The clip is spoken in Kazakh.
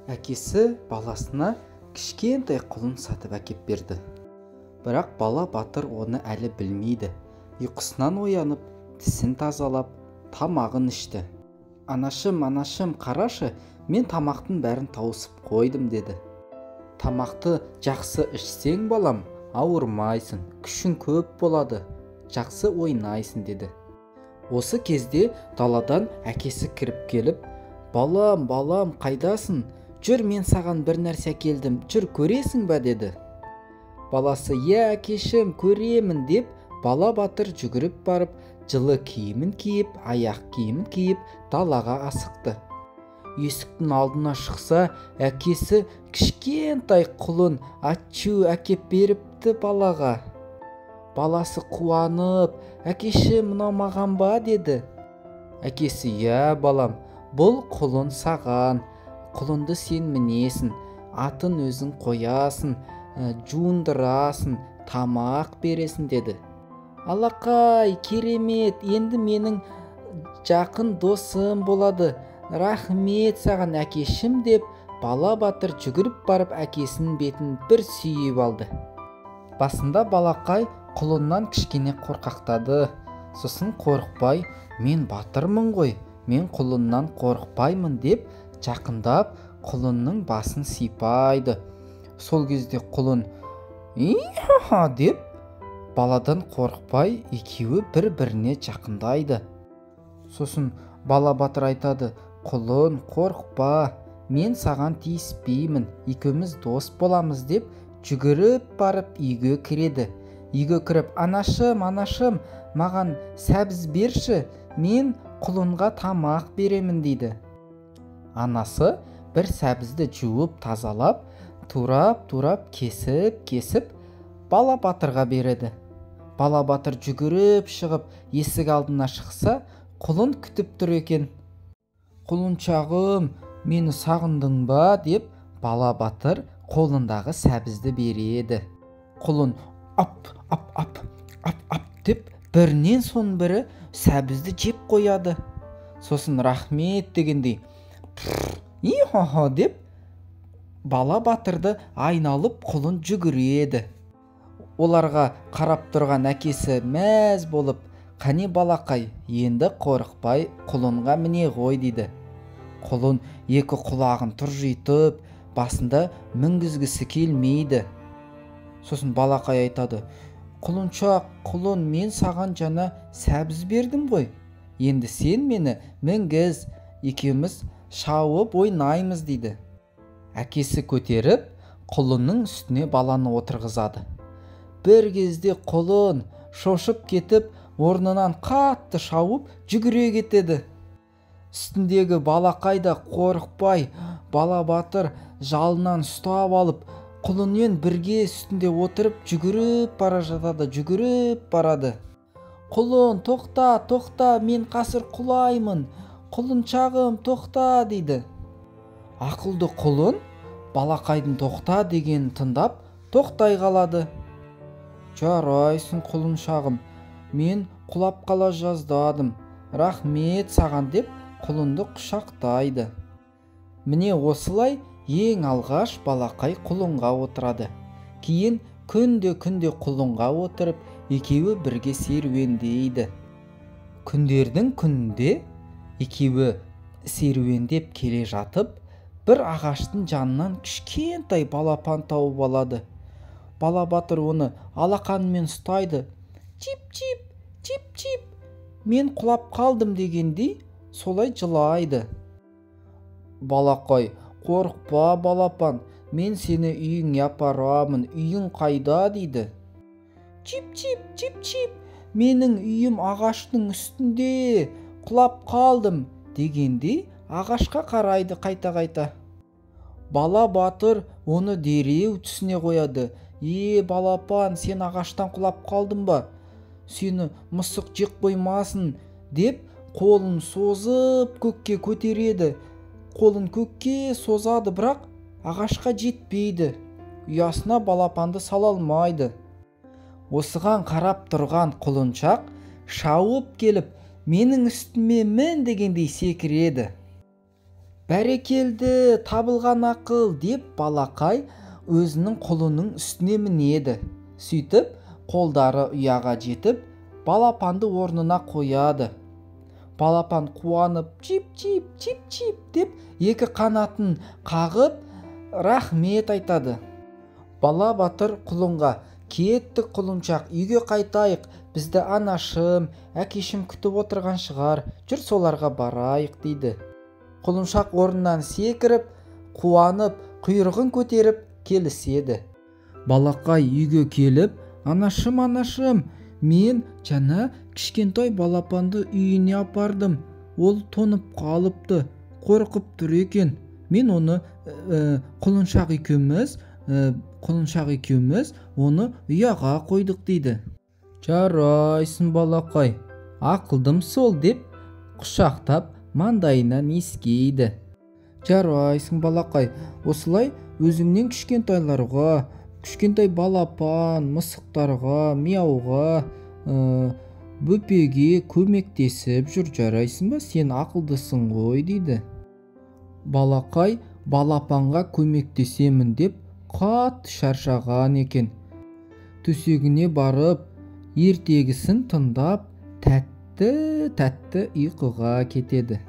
Әкесі баласына кішкентай құлын сатып әкеп берді. Бірақ бала батыр оны әлі білмейді. Ұйқысынан оянып, тісін тазалап, тамағын ішті. Анашым, анашым, қарашы, мен тамақтың бәрін тауысып қойдым, деді. Тамақты жақсы ішсең, балам, ауырмайсың, күшің көп болады, жақсы ойнайсың, деді. Осы кезде даладан әкесі кіріп келіп, балам, балам, қайдасың? Жүр, мен саған бір нәрсе әкелдім, жүр, көресің бе, деді. Баласы, иә, әкешім, көремін, деп бала батыр жүгіріп барып, жылы киімін киіп, аяқ киімін киіп, далаға асықты. Есіктің алдына шықса, әкесі кішкентай құлын атчу әкеп беріпті балаға. Баласы қуанып, әкешім, мынау маған ба, деді. Әкесі, иә, балам, бұл құлын саған. Құлынды сен мінесің, атын өзің қоясың, жуындырасың, тамақ бересің, деді. Алақай, керемет, енді менің жақын досым болады. Рахмет саған, әкешім, деп бала батыр жүгіріп барып әкесінің бетін бір сүйіп алды. Басында балақай құлыннан кішкене қорқақтады. Сосын қорықпай, мен батырмын ғой, мен құлыннан қорықпаймын, деп жақындап құлынның басын сипайды. Сол кезде құлын и-ха-ха деп баладан қорықпай екеуі бір-біріне жақындайды. Сосын бала батыр айтады, құлын, қорықпа, мен саған тиіспеймін, екеуміз дос боламыз, деп жүгіріп барып үйге кіреді. Үйге кіріп, анашым, анашым, маған сәбіз берші, мен құлынға тамақ беремін, дейді. Анасы бір сәбізді жуып тазалап, турап-турап кесіп-кесіп бала батырға береді. Бала батыр жүгіріп шығып, есік алдына шықса, құлын күтіп тұр екен. Құлыншағым, мені сағындың ба, деп бала батыр қолындағы сәбізді береді. Құлын ап, ап, ап, ап, ап деп бірінен соң бірі сәбізді жеп қояды. Сосын рахмет дегендей, и-хо-хо деп бала батырды айналып құлын жүгіреді. Оларға қарап тұрған әкесі мәз болып, қане балақай, енді қорықпай құлынға міне ғой, дейді. Құлын екі құлағын тыржитып, басында мінгізгісі келмейді. Сосын балақай айтады, құлыншақ, құлын, мен саған жаңа сәбіз бердім ғой. Енді сен мені мінгіз, екеуміз шауып ойнаймыз, дейді. Әкесі көтеріп, құлынның үстіне баланы отырғызады. Бір кезде құлын шошып кетіп, орнынан қатты шауып жүгіре кетеді. Үстіндегі балақай да қорықпай, бала батыр жалынан ұстап алып, құлынмен бірге үстінде отырып жүгіріп бара жатады, жүгіріп барады. Құлын, тоқта, тоқта, мен қазір құлаймын. Құлыншағым, тоқта, дейді. Ақылды құлын балақайдың тоқта дегенін тыңдап, тоқтай қалады. Жарайсың, құлыншағым, мен құлап қала жаздадым. Рахмет саған, деп құлынды құшақтайды. Міне осылай ең алғаш балақай құлынға отырады. Кейін күнде-күнде құлынға отырып, екеуі бірге серуендейді. Күндердің күнінде екеуі серуендеп келе жатып, бір ағаштың жанынан кішкентай балапан тауып алады. Бала батыр оны алақанымен ұстайды. Чип-чип, чип-чип, мен құлап қалдым дегендей солай жылайды. Балақай, қорықпа, балапан, мен сені үйіңе апарамын, үйің қайда, дейді. Чип-чип, чип-чип, менің үйім ағаштың үстінде, құлап қалдым дегендей ағашқа қарайды қайта-қайта. Бала батыр оны дереу түсіне қояды. Е, балапан, сен ағаштан құлап қалдың ба? Сені мысық жеп қоймасын, деп қолын созып көкке көтереді. Қолын көкке созады, бірақ ағашқа жетпейді. Ұясына балапанды сала алмайды. Осыған қарап тұрған құлыншақ шауып келіп, менің үстіме мін дегендей секіреді. Бәрекелді, табылған ақыл, деп балақай өзінің құлының үстіне мінеді. Сөйтіп, қолдары ұяға жетіп, балапанды орнына қояды. Балапан қуанып, чип-чип, чип-чип деп екі қанатын қағып, рахмет айтады. Бала батыр құлынға: «Кеттік, құлыншақ, үйге қайтайық, бізді анашым, әкешім күтіп отырған шығар, жүр соларға барайық», дейді. Құлыншақ орнынан секіріп, қуанып, құйрығын көтеріп келіседі. Балақай үйге келіп: «Анашым, анашым, мен жаңа кішкентай балапанды үйіне апардым, ол тоңып қалыпты, қорқып тұр екен. Мен оны құлыншақ екеуміз оны ұяға қойдық», дейді. «Жарайсың, балақай, ақылдым сол», деп құшақтап, маңдайынан иіскейді. «Жарайсың, балақай, осылай өзіңнен кішкентайларға, кішкентай балапан мысықтарға, мияуға, бөпеге көмектесіп жүр, жарайсың ба, сен ақылдысың ғой», дейді. Балақай балапанға көмектесемін деп қатты шаршаған екен. Төсегіне барып, ертегісін тыңдап, тәтті тәтті ұйқыға кетеді.